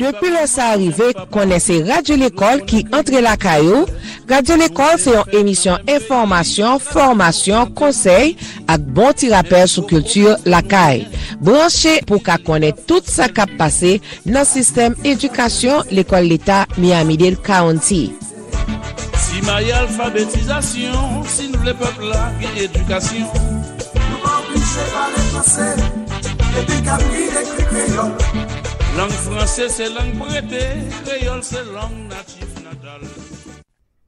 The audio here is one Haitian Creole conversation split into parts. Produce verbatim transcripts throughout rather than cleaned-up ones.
Depi lè sa a rive, konnen se Radyo Lekòl ki antre lakay ou. Radyo Lekòl se yon emisyon enfòmasyon, fòmasyon, konsèy ak bon ti rapèl sou kilti lakay. Branche pou w ka konnen tout sa k ap pase nan sistèm edikasyon Lekòl Leta Miami-Dade County. Simaye alfabetizasyon, si n vle pèp la gen edikasyon. Nou pa oblije pale franse, epi k ap li ekri kreyòl. Lang franse se lang prete, kreyòl se lang natif natal.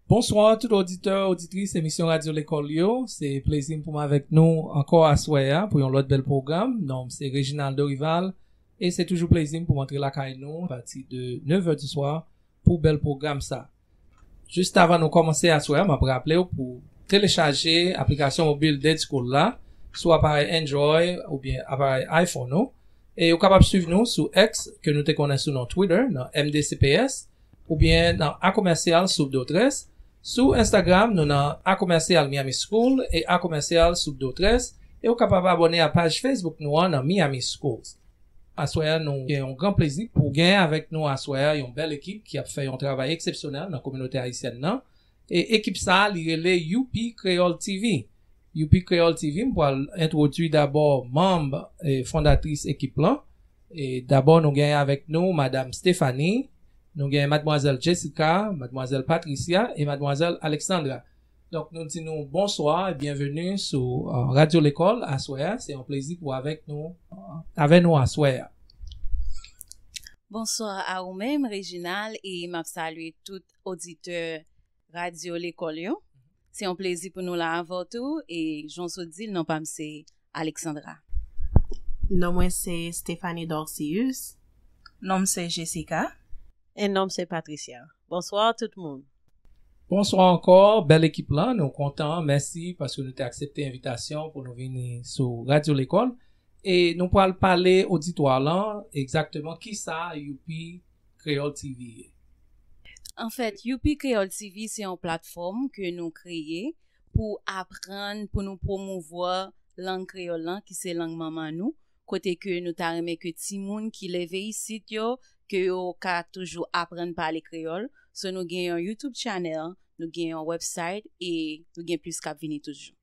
Bonswa tout oditè, oditris emisyon Radyo Lekòl yo. Se plezi m pou m avèk nou ankò aswè a pou yon lòt bèl pwogram. Non m se Reginald Dorival e se toujou plezi m pou m antre lakay nou apati de nevè di swa pou bèl pwogram sa. Jis avan nou kòmanse aswè a, m ap raple w pou telechaje aplikasyon mobil Dead School la sou aparèy Android oubyen aparèy iPhone ou. E ou kapab swiv nou sou X, ke nou te konnen sou non Twitter, nan M D C P S, oubyen nan A Commercial Sub Dotres. Sou Instagram, nou nan A Commercial Miami School e A Commercial Sub Dotres. E ou kapab abòne a paj Facebook nou an nan Miami Schools. Aswè a, nou gen yon gran plezi pou gen avèk nou aswè a yon bèl ekip ki ap fè yon travay eksepsyonèl nan kominote ayisyèn nan. E ekip sa a, li rele Youpi Creole T V. Youpi Creole T V, m pral entwodui dabò manm e fondatris ekip lan. E dabò, nou gen avèk nou Madam Stephanie, nou gen Madmwazèl Jessica, Madmwazèl Patricia e Madmwazèl Alexandra. Donk, nou di nou bonswa e byenveni sou uh, Radyo Lekòl aswè a. Se yon plezi pou avèk nou, uh, avè nou aswè a. Bonswa a ou menm, Reginald, e m ap salye tout oditè Radyo Lekòl yo. Se yon plezi pou nou la avè w tou, e jan w sot di l, non pa m se Alexandra. Non mwen se Stephanie Dorcius. Non m se Jessica. E non m se Patricia. Bonswa tout moun. Bonswa ankò, bèl ekip lan, nou kontan, mèsi paske nou te aksepte envitasyon pou nou vini sou Radyo Lekòl. E nou pral pale oditwa lan egzakteman kisa Youpi Creole T V ye. Anfèt, Youpi Creole T V se yon platfòm ke nou kreye pou aprann, pou nou pwomouvwa lang kreyòl lan, ki se lang manman nou, kote ke nou ta renmen ke timoun ki leve isit yo, ke yo ka toujou aprann pale kreyòl. So, nou gen yon YouTube channel, nou gen yon website e nou gen plis k ap vini toujou.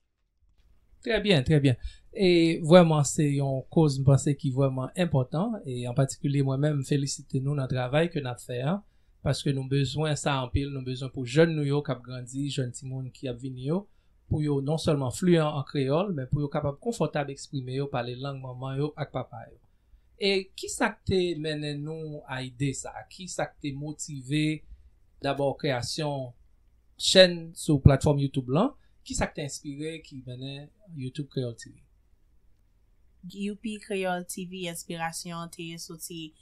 Trè byen, trè byen. E vrèman, se yon koz m panse ki vrèman enpòtan. E an patikilye, mwen menm, m felisite nou nan travay ke n ap fè a. Paske nou bezwen sa anpil. Nou bezwen pou jèn nou yo k ap grandi, jèn timoun ki ap vini yo, pou yo non sèlman fliyan an kreyòl, men pou yo kapab konfòtab eksprime yo, pale lang manman yo ak papa yo. E kisa k te mennen nou a ide sa? Kisa k te motive dabò kreyasyon chèn sou platfòm YouTube lan? Kisa k te enspire ki mennen YouTube Creole T V? Youpi Creole T V, enspirasyon an te soti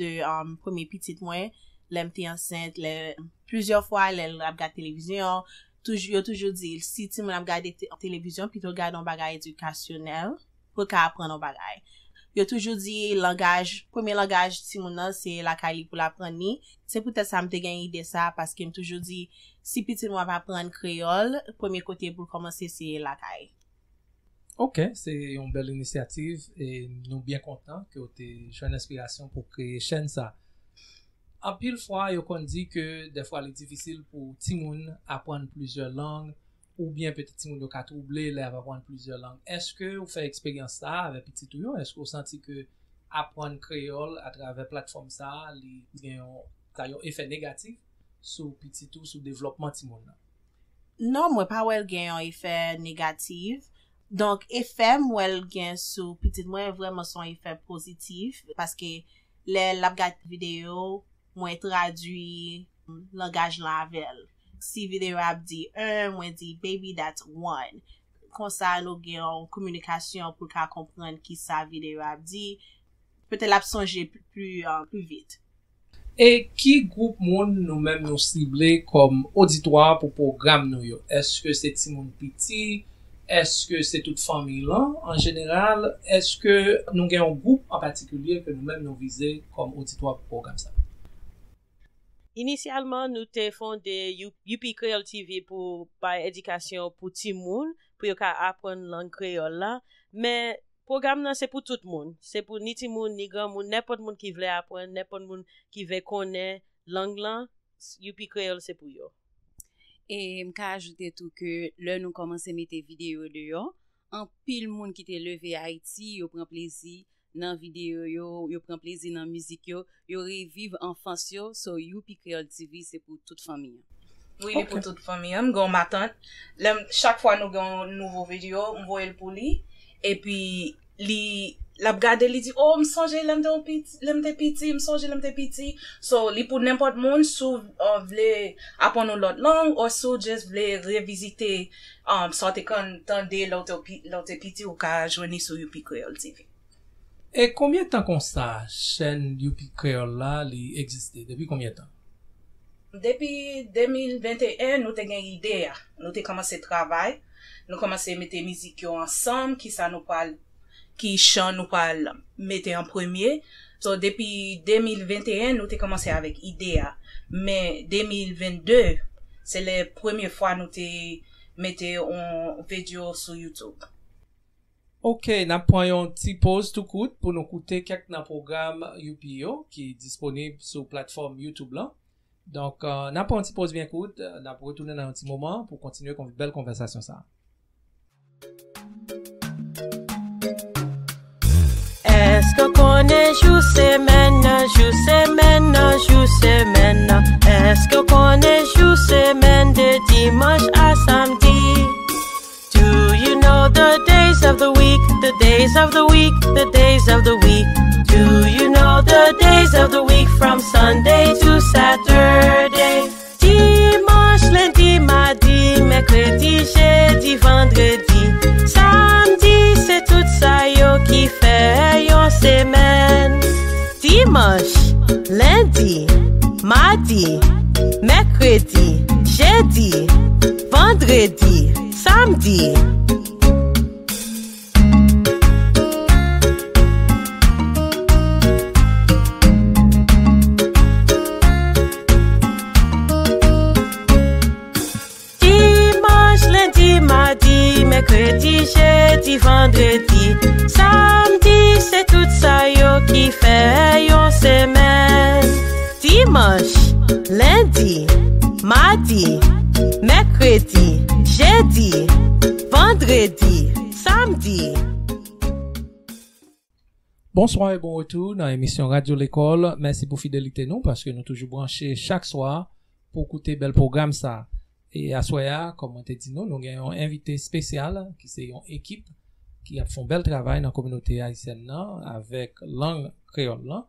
de um, premye pitit mwen, lè m te ansent, lè plizyè fwa lè l ap gad televizyon, toujou, yo toujou di l, si timoun ap gade te- televizyon, pito l gade yon bagay edikasyonèl pou l ka aprann yon bagay. Yo toujou di langaj, premye langaj timoun nan se lakay li pou l aprann li. Se poutèt sa m te gen ide sa, paske m toujou di si pitit mwen ap aprann kreyòl, premye kote pou l kòmanse se lakay. Ok, se yon bèl inisyativ e nou byen kontan ke w te jwenn enspirasyon pou kreye chèn sa. Anpil fwa, yo konn di ke dèfwa li difisil pou timoun aprann plizyè lang, oubyen petèt timoun yo ka twouble lè y ap aprann plizyè lang. Èske ou fè eksperyans sa a avèk pitit ou yo? Èske ou santi ke aprann kreyòl atravè platfòm sa a, li gen yon, ka yon efè negatif sou pitit ou, sou devlòpman timoun nan? Non, mwen pa wè l gen yon efè negatif. Donk, efè m wè l gen sou pitit mwen, vrèman se yon efè pozitif, paske lè l ap gade videyo, mwen tradui langaj lan avè l. Si videyo a ap di un, mwen di, "Baby, that's one." Konsa, nou gen yon kominikasyon pou l ka konprann kisa videyo a ap di. Petèt l ap sonje pli, pli, uh, pli vit. E ki gwoup moun nou menm nou sible kòm oditwa pou pwogram nou yo? Èske se timoun piti? Èske se tout fanmi lan an jeneral? Èske nou gen yon gwoup an patikilye ke nou menm nou vize kòm oditwa pou pwogram sa? Inisyalman, nou te fonde You- Youpi Creole T V pou bay edikasyon pou timoun, pou yo ka aprann lang kreyòl la. Men, Pwogram nan se pou tout moun. Se pou ni timoun, ni granmoun, nenpòt moun ki vle aprann, nenpòt moun ki vle konnen lang lan, Youpi Kreyòl se pou yo. E m ka ajoute tou ke lè nou kòmanse mete videyo deyò, anpil moun ki te leve Ayiti, yo pran plezi nan videyo yo, yo pran plezi nan mizik yo, yo reviv anfans yo, so Youpi Kreyòl T V se pou tout fanmi an. Wi, li pou tout fanmi an. M gen yon matant. Lè m, chak fwa nou gen yon nouvo videyo, m voye l pou li. Epi li l ap gade, li di, oh, m sonje lè m te yon piti, lè m te piti, m sonje lè m te piti. So, li pou nenpòt moun, si w uh, vle aprann yon lòt lang, or si w just vle revizite um, sa w te konn tande lè w te, pi- lè w te piti, ou ka jwenn li sou Youpi Kreyòl T V. E konbyen tan konsa chèn Youpi Kreyòl la li egziste? Depi konbyen tan? Depi de mil venteyen, nou te gen ide a. Nou te kòmanse travay. Nou kòmanse mete mizik yo ansanm, kisa nou pral, ki chan nou pral mete an premye. So, depi de mil venteyen, nou te kòmanse avèk ide a. Men de mil vennde, se lè premye fwa nou te mete yon videyo sou YouTube. Ok, n ap pran yon ti poz tou kout pou nou koute kèk nan pwogram Youpi yo ki disponib sou platfòm YouTube lan. Donk, n ap pran yon ti poz byen kout, n ap retounen nan yon ti moman pou kontinye bèl konvèsasyon sa a. Èske w konnen jou semèn nan, jou semèn nan, jou semèn nan? Èske w konnen jou semèn de dimanch a samdi? Do you know the days of the week, the days of the week, the days of the week? Do you know the days of the week from Sunday to Saturday? Dimanch, lendi, madi, mèkredi, jedi, vandredi, samdi, se tout sa yo ki fè yon semèn. Dimanch, lendi, madi, mèkredi, jedi, vandredi, samdi. Dimanch, lendi, madi, mèkredi, jedi, vandredi, samdi, se tout sa yo ki fè yon semèn. Dimanch, lendi, madi, mèkredi, jedi, vandredi, samdi. Bonswa e bon retou nan emisyon Radyo Lekòl. Mèsi pou fidelite nou paske nou toujou branche chak swa pou koute bèl pwogram sa. E aswè a, kòm mwen te di nou, nou gen yon envite espesyal ki se yon ekip ki ap fè yon bèl travay nan kominote ayisyèn nan avèk lang kreyòl lan.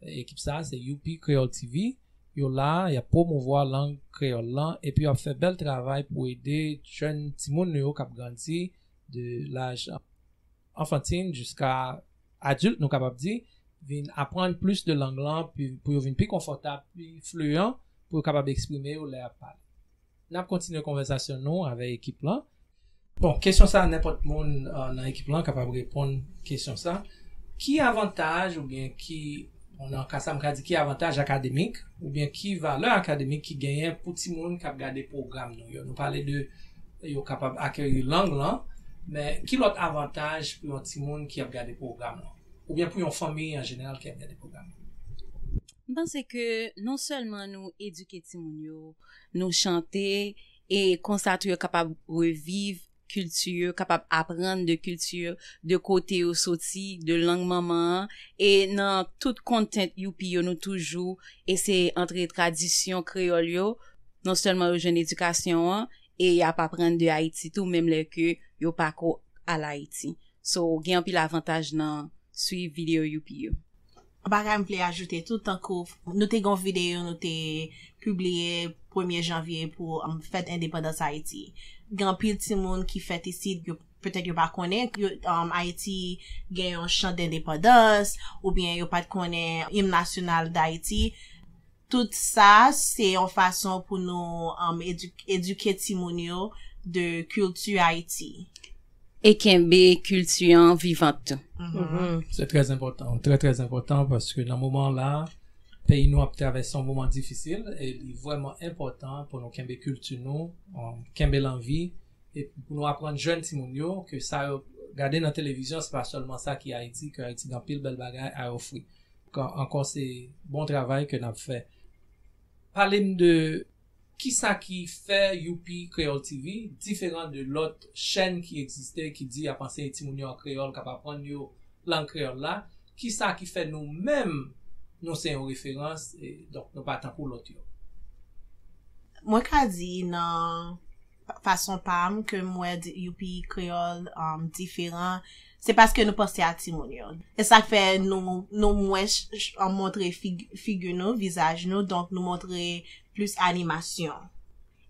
Ekip sa a se Youpi Kreyòl T V. Yo la, y ap pwomouvwa lang kreyòl lan epi y ap fè bèl travay pou ede jèn timoun nou yo k ap grandi de laj anfantin jiska adilt, nou kapab di, vin aprann plis de lang lan pou yo vin pi konfòtab, pi fliyan, pou yo kapab eksprime yo lè y ap pale. N ap kontinye konvèsasyon nou avèk ekip lan. Bon, kesyon sa a, nenpòt moun nan ekip lan kapab reponn kesyon sa. Ki avantaj oubyen ki, bon, nan ka sa, m ka di ki avantaj akademik oubyen ki valè akademik ki genyen pou timoun k ap gade pwogram nou yo? Nou pale de yo kapab akeyi lang lan, men ki lòt avantaj pou yon timoun ki ap gade pwogram lan? Oubyen pou yon fanmi an jeneral ki ap gade pwogram lan? M panse ke non sèlman nou edike timoun yo, nou chante, e konsa tou yo kapab reviv kilti yo, kapab aprann de kilti yo, de kote yo soti, de lang manman an. E nan tout kontent Youpi yo, nou toujou eseye antre tradisyon kreyòl yo. Non sèlman yo jwenn edikasyon an, e y ap aprann de Ayiti tou, menm lè ke yo pako al Ayiti. So, gen anpil avantaj nan swiv videyo Youpi yo. Bagay m vle ajoute tou, tankou nou te gen yon videyo nou te pibliye premye janvye pou um, fèt endepandans Ayiti. Gen anpil timoun ki fèt isit, yo petèt yo pa konnen, yo, um, Ayiti gen yon chan dendepandans, oubyen yo pa t konnen im nasyonal Dayiti. Tout sa, se yon fason pou nou um, edu, edike timoun yo de kilti Ayiti. E kenbe kilti an vivan tou. Se trè enpòtan, trè trè enpòtan paske nan moman la, peyi nou ap travèse yon moman difisil e li vrèman enpòtan pou nou kenbe kilti nou, kenbe l an vi, epi pou nou aprann jèn timoun yo ke sa yo Gade nan televizyon, se pa sèlman sa ki Ayiti, ke Ayiti gen anpil bèl bagay a ofri. Ankò, se bon travay ke n ap fè. Pale m de kisa ki fè Youpi Creole T V diferan de lòt chèn ki egziste, ki di y ap anseye timoun yo an kreyòl, k ap aprann yo lang kreyòl la. Kisa ki fè nou menm, nou se yon referans, e, donk nou pa tankou lòt yo? Mwen ka di nan fason pa m ke m wè Youpi Creole um, diferan, se paske nou panse a timoun yo. E sa k fè nou, nou mwens montre figi nou, vizaj nou, donk nou montre plis animasyon.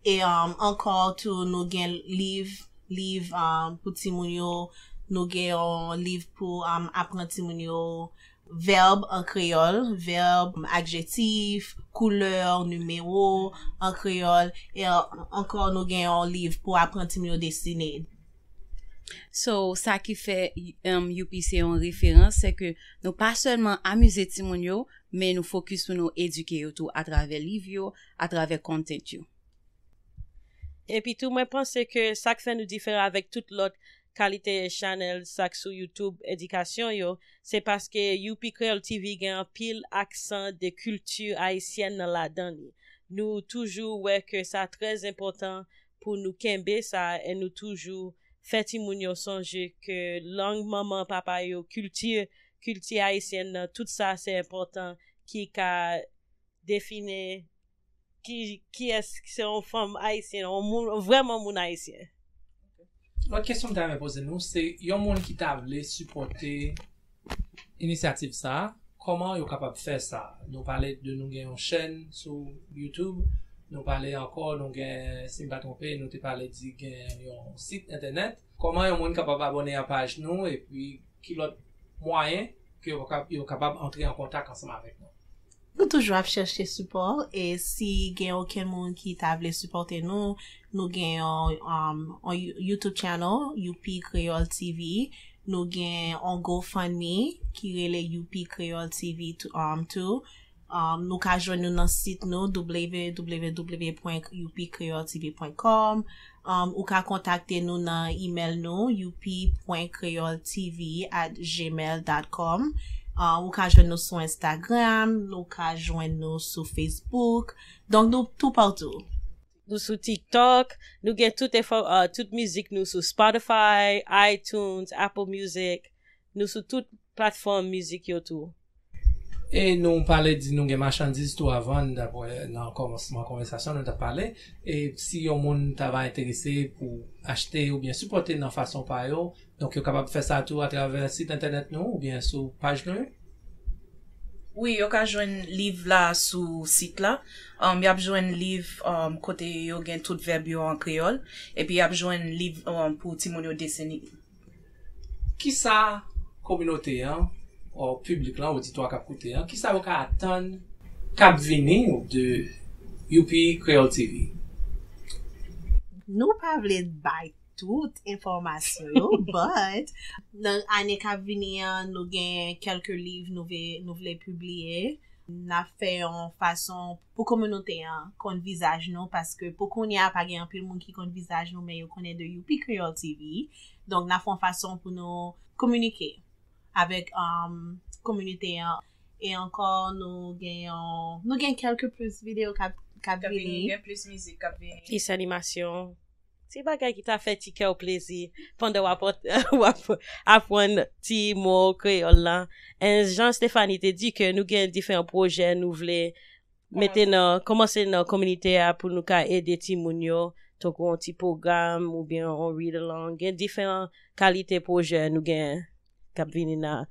E um, ankò tou, nou gen liv, liv um, pou timoun yo, nou gen yon liv pou um, aprann timoun yo vèb an kreyòl, vèb, adjetif, koulè, nimewo an kreyòl, e ankò nou gen yon liv pou aprann timoun yo desine. So, sa ki fè um, Youpi se yon referans, se ke nou pa sèlman amize timoun yo, men nou fokis pou nou edike yo tou atravè liv yo, atravè content yo. Epi tou, mwen panse ke sa k fè nou diferan avèk tout lòt kalite chanèl sa k sou YouTube edikasyon yo, se paske Youpi Creole T V gen anpil aksan de kilti ayisyèn nan ladan li. Nou toujou wè ke sa trè enpòtan pou nou kenbe sa e nou toujou fè timoun yo sonje ke lang manman papa yo, kilti, kilti ayisyèn nan, tout sa se enpòtan ki ka define ki, kiyès ki se yon fanm ayisyen, yon moun, vrèman moun ayisyen. Lòt kesyon m ta renmen poze nou, se yon moun ki ta vle sipòte inisyativ sa a, kòman yo kapab fè sa? Nou pale de nou gen yon chèn sou YouTube, nou pale ankò, nou gen, si m pa twonpe, nou te pale di gen yon sit entènèt. Kòman yon moun kapab abòne a paj nou, epi ki lòt mwayen ke yo kapab antre an kontak ansanm avèk nou? Nou toujou ap chèche sipò, e si gen okenn moun ki ta vle sipòte nou, nou gen yon um, on YouTube channel, Youpi Creole T V, nou gen on GoFundMe ki rele Youpi Creole T V um, tou. Um, nou ka jwenn nou nan sit nou, w w w pwen youpicreoletv pwen com. Um, ou ka kontakte nou nan email nou, youpicreoletv at gmail dot com. Um, ou ka jwenn nou sou Instagram, ou ka jwenn nou sou Facebook. Donk, nou toupatou. Nou sou TikTok, nou gen tout, uh, tout mizik nou sou Spotify, iTunes, Apple Music. Nou sou tout platfòm mizik yo tou. E nou pale di nou gen machandiz tou a vann, dapre nan kòmansman konvèsasyon nou t ap pale. E si yon moun ta va enterese pou achte oubyen sipòte nan fason pa yo, donk yo kapab fè sa tou atravè sit entènèt nou oubyen sou paj nou yo? Wi, yo ka jwenn liv la sou sit la. Um, y ap jwenn liv um, kote yo gen tout vèb yo an kreyòl. Epi y ap jwenn liv um, pou timoun yo desine. Kisa kominote an, o piblik lan, oditwa k ap koute an, kisa yo ka atann k ap vini de Youpi Creole T V? Nou pa vle bay tout enfòmasyon yo, but nan ane k ap vini an, nou gen kèlke liv nou vle, nou vle pibliye. N ap fè yon fason pou kominote an konn vizaj nou, paske pou kounye a pa gen anpil moun ki konn vizaj nou, men yo konnen de Youpi Creole T V. Donk n ap fè yon fason pou nou kominike avèk um, kominote an. E ankò nou gen yon, nou gen kèlke plis videyo k ap k ap vini. Gen plis mizik k ap vini. Plis animasyon. Ti bagay ki ta fè ti kè w plezi pandan w ap w ap aprann ti mo kreyòl la. E jan Stephanie te di ke nou gen diferan pwojè nou vle mete nan, kòmanse nan kominote a pou nou ka ede timoun yo, tankou yon ti pwogram oubyen yon read along. Gen diferan kalite pwojè nou gen k ap vini nan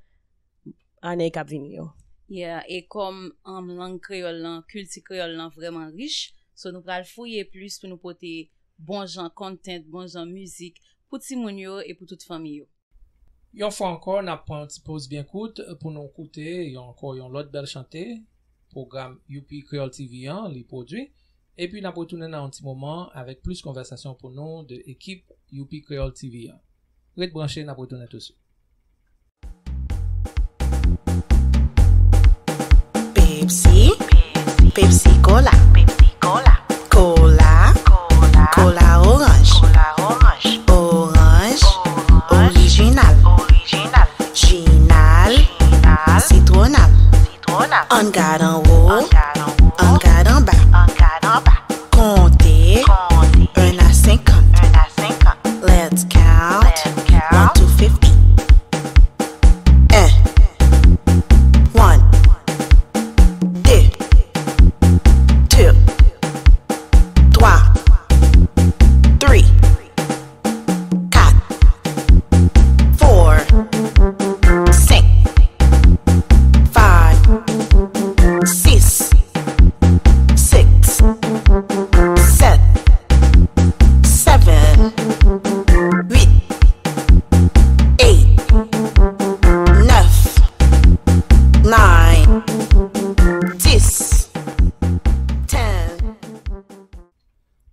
ane k ap vini yo. Yeah, e kòm um, lang kreyòl lan, kilti kreyòl lan vrèman rich, so nou pral fouye plis pou nou pote bon jan content, bon jan mizik pou timoun yo e pou tout fanmi yo. Yon fwa ankò, n ap pran yon ti poz byen kout pou nou koute yon, ankò yon lòt bèl chante pwogram Youpi Creole T V an li pwodui, epi n ap retounen nan yon ti moman avèk plis konvèsasyon pou nou de ekip Youpi Creole T V an. Ret branche, n ap retounen tousuit. Pepsi, Pepsi Kola, Kola, Kola Oranj, Oranj Orijinal.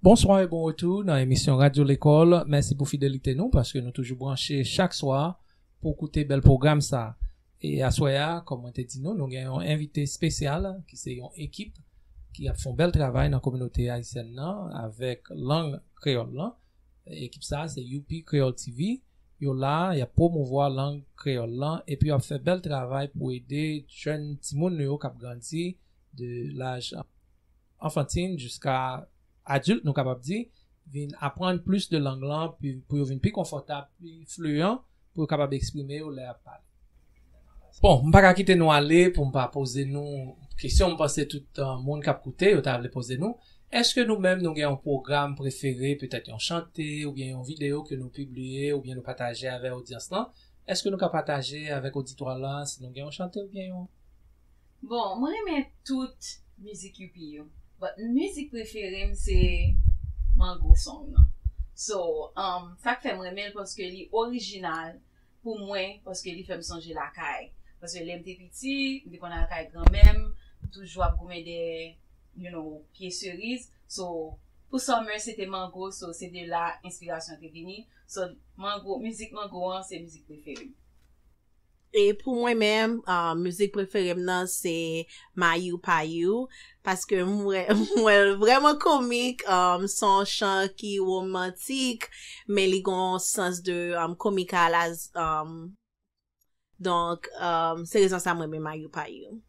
Bonswa e bon retou nan emisyon Radyo Lekòl. Mèsi pou fidelite nou, paske nou toujou branche chak swa pou koute bèl pwogram sa. E aswè a, kòm mwen te di nou, nou gen yon envite espesyal, ki se yon ekip ki ap fè yon bèl travay nan kominote ayisyèn nan avèk lang kreyòl lan. Ekip sa a se U P Creole T V. Yo la, y ap pwomouvwa lang kreyòl lan, epi y ap fè bèl travay pou ede jèn timoun nou yo k ap grandi de laj anfantin jiska adilt, nou kapab di, vin aprann plis de lang lan, pi, pou yo vin pi konfòtab, pi fliyan, pou yo kapab eksprime yo lè y ap pale. Bon, m pa ka kite nou ale pou m pa poze nou kesyon m panse tout, uh, moun k ap koute yo ta vle poze nou. Èske nou menm nou gen yon pwogram prefere, petèt yon chante, oubyen yon videyo ke nou pibliye, oubyen nou pataje avè odyans lan? Èske nou ka pataje avèk oditwa la si nou gen yon chante oubyen yon? Bon, mwen renmen tout mizik U P yo. But mizik prefere m se Mango Song nan. So, um, sa k fè m renmen l paske li orijinal pou mwen, paske li fè m sonje lakay. Paske lè m te piti, m te konn al kay granmè m, m toujou ap goumen dèyè, you know, pye seriz. So, pou summer, se te mango, so se de la enspirasyon te vini. So, mango, mizik mango an, se mizik prefere m. E pou mwen menm, uh, mizik prefere m nan se Mayou Payou, paske m wè, m wè l vrèman komik, um, se yon chan ki womantik, men li gen yon sans de, um, komik a la, um, donk, um, se rezon sa m renmen Mayou Payou.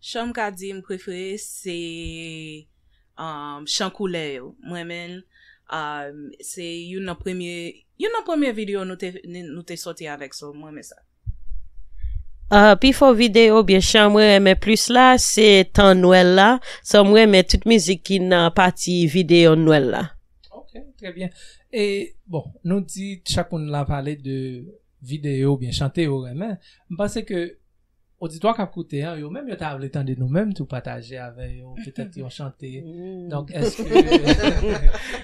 Chan m ka di m prefere se um, chan koulè yo. Mwen menm, um, se youn nan premye, youn nan premye videyo nou te, nou te soti avèk, so mwen renmen sa. Uh, pi fò videyo oubyen chan mwen renmen plis la, se tan Nwèl la. So mwen renmen tout mizik ki nan pati videyo Nwèl la. Ok, trè byen. E, bon, nou di chak moun la pale de videyo oubyen chante yo renmen. M panse ke oditwa k ap koute an, yo menm yo ta vle tande nou menm tou pataje avè yo, petèt yon chante. Donk, èske,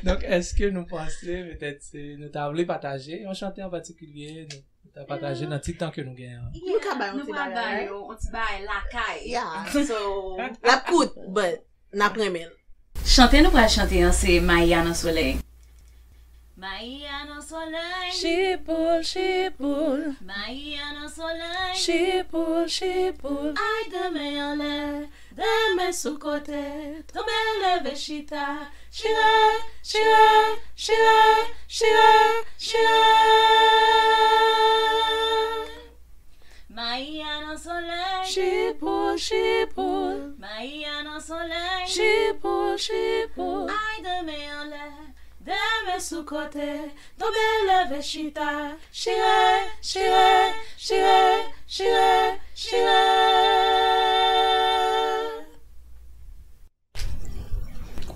donk, èske nou panse, petèt, se, nou ta vle pataje yon chante an patikilye, nou ta pataje nan ti tan ke nou gen an? Nou ka bay yon ti bagay, right? Yon ti bagay lakay. Yeah, so, l ap kout, but n ap renmen l. Chante nou pral chante an se Mayi a nan solèy. Mayi a nan solèy. Chipoul, chipoul. Mayi a nan solèy. Chipoul, chipoul. Ay de men anlè, de men sou kote, tonbe leve chita. Chire, chire, chire, chire, chire. Mayi a nan solèy. Chipoul, chipoul. Mayi a nan solèy. Chipoul, chipoul. Ay de men anlè, de men sou kote, tonbe leve chita. Chire, chire, chire, chire, chire.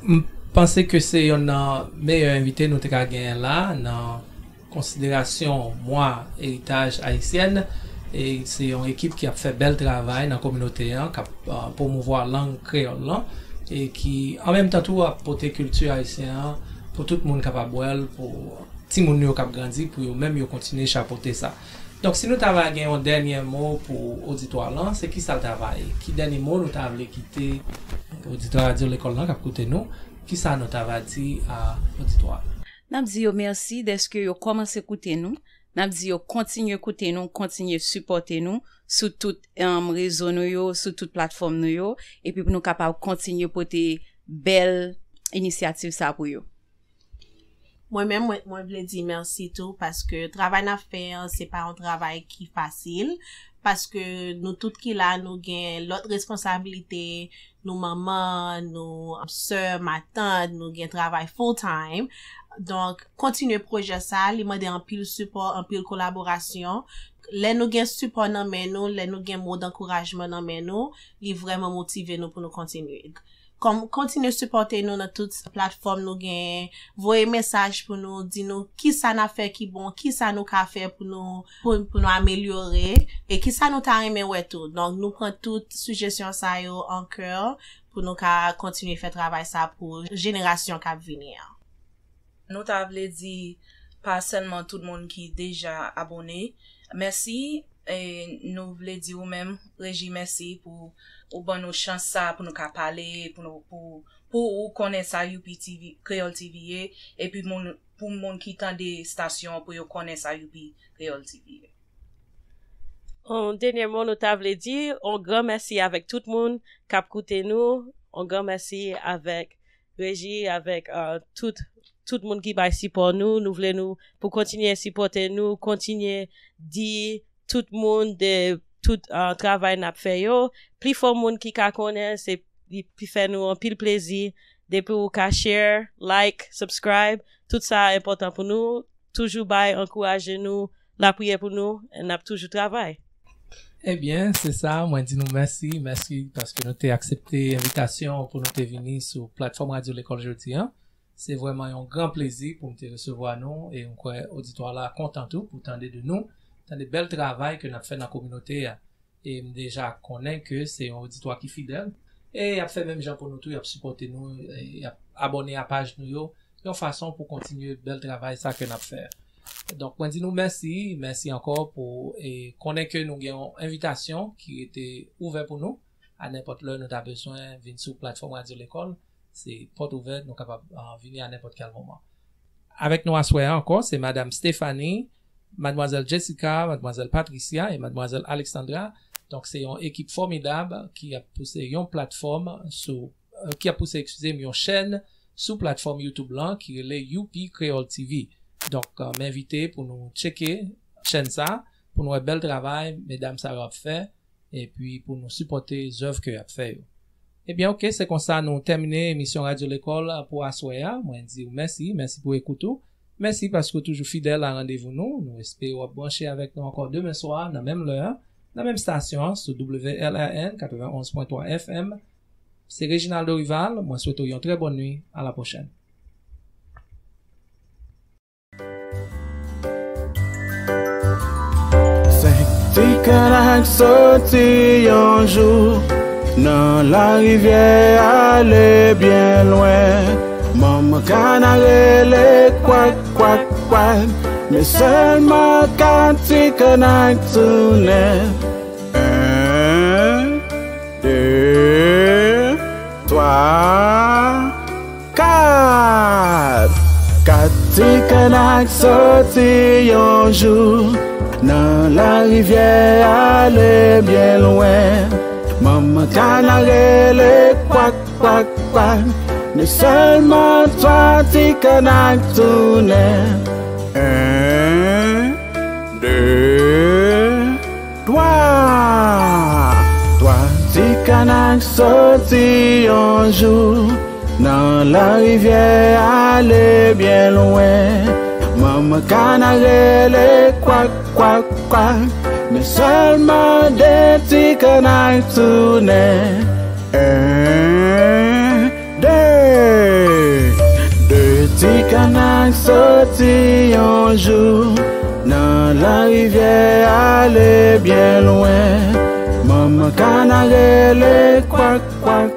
M panse ke se yonn nan meyè envite nou te ka genyen la nan konsiderasyon mwa eritaj ayisyèn. E se yon ekip ki ap fè bèl travay nan kominote an, k ap, uh, pwomouvwa lang kreyòl lan, e ki an menm tan tou ap pote kilti ayisyen an pou tout moun kapab wè l, pou timoun yo k ap grandi, pou yo menm yo kontinye chapote sa. Donk, si nou ta va gen yon dènye mo pou oditwa lan, se kisa l ta va ye? Ki dènye mo nou ta vle kite oditwa Radyo Lekòl lan k ap koute nou? Kisa nou ta va di a oditwa lan? N ap di yo mèsi dèske yo kòmanse koute nou. N ap di yo kontinye koute nou, kontinye sipòte nou sou tout, um, rezo nou yo, sou tout platfòm nou yo, epi pou nou kapab kontinye pote bèl inisyativ sa pou yo. Mwen menm, mwen, mwen vle di mèsi tou, paske travay n ap fè an, se pa yon travay ki fasil, paske nou tout ki la, nou gen lòt responsablite, nou manman, nou sè, matant, nou gen travay full time. Donk, kontinye pwojè sa, li mande anpil sipò, anpil kolaborasyon. Lè nou gen sipò nan men nou, lè nou gen mo dankourajman nan men nou, li vrèman motive nou pou nou kontinye. Kòm, kontinye sipòte nou nan tout platfòm nou genyen. Voye mesaj pou nou, di nou kisa n ap fè ki bon, kisa nou ka fè pou nou, pou, pou nou amelyore, e kisa nou ta renmen wè tou. Donk, nou pran tout sijesyon sa yo an kè pou nou ka kontinye fè travay sa pou jenerasyon k ap vini an. Nou ta vle di pa sèlman tout moun ki deja abòne, mèsi, e nou vle di ou menm, Reji, mèsi pou ou ban nou chans sa pou nou ka pale, pou nou, pou, pou ou konnen sa U P T V, Kreyòl T V ye, epi moun, pou moun ki tande estasyon an, pou yo konnen sa U P Kreyòl T V ye. On dènye mo nou ta vle di, on gran mèsi avèk tout moun k ap koute nou, on gran mèsi avèk Reji, avèk uh, tout, tout moun ki bay sipò nou. Nou vle nou pou kontinye sipòte nou, kontinye di tout moun de tout uh, travay n ap fè yo. Pli fò moun ki ka konnen, se li pi fè nou anpil plezi. Depi ou ka share, like, subscribe, tout sa enpòtan pou nou. Toujou bay, ankouraje nou, lapriyè pou nou, n ap toujou travay. Ebyen, se sa, mwen di nou mèsi, mèsi paske nou te aksepte envitasyon pou nou te vini sou platfòm Radyo Lekòl jodi a. Se vrèman yon gran plezi pou m te resevwa nou e m kwè oditwa la kontan tou pou tande de nou, tande bèl travay ke n ap fè nan kominote a. E m deja konnen ke se yon oditwa ki fidèl e y ap fè menm jan pou nou tou, y ap sipòte nou, y ap abòne a paj nou yo, yon fason pou kontinye bèl travay sa ke n ap fè. Donk mwen di nou mèsi, mèsi ankò pou e konnen ke nou gen yon envitasyon ki rete ouvè pou nou. A nenpòt lè nou ta bezwen vin sou platfòm Radyo Lekòl, se pòt ouvè, nou kapab uh, vini a nenpòt kèl moman. Avèk nou aswè a ankò, se Madanm Stephanie, Madmwazèl Jessica, Madmwazèl Patricia e Madmwazèl Alexandra. Donk se yon ekip fòmidab ki ap pouse yon platfòm sou, ki ap pouse, eskize m, yon chèn sou platfòm YouTube lan ki rele U P Kreyòl T V. Donk m envite pou nou tcheke chèn sa pou nou wè bèl travay medam sa yo ap fè epi pou nou sipòte zèv ke y ap fè yo. Ebyen oke, se konsa nou tèmine emisyon Radyo Lekòl pou aswè a. Mwen di w mèsi, mèsi pou ekout ou. Mèsi paske w toujou fidèl a randevou nou. Nou espere w ap branche avèk nou ankò demen swa nan menm lè a, nan menm estasyon an sou W L R N katrevenonz pwen twa F M. Se Reginaldo Rival, mwen swete w yon trè bòn nwi, a la pwochèn. Senk ti kannak soti yon jou nan larivyè ale byen lwen. Manman kana rele kwak, kwak, kwak. Men sèlman kat ti kannak tounen. En, de, twa, kat. Kat ti kannak soti yon jou nan larivyè ale byen lwen. Manman kana rele kwak, kwak, kwak. Men sèlman twa ti kannak tounen. En, de, twa. Twa ti kannak soti yon jou nan larivyè ale byen lwen. Manman kana rele kwak, kwak, kwak. Men sèlman de ti kannak tounen. En, de. De ti kannak soti yon jou nan larivyè ale byen lwen. Manman kana rele kwak, kwak,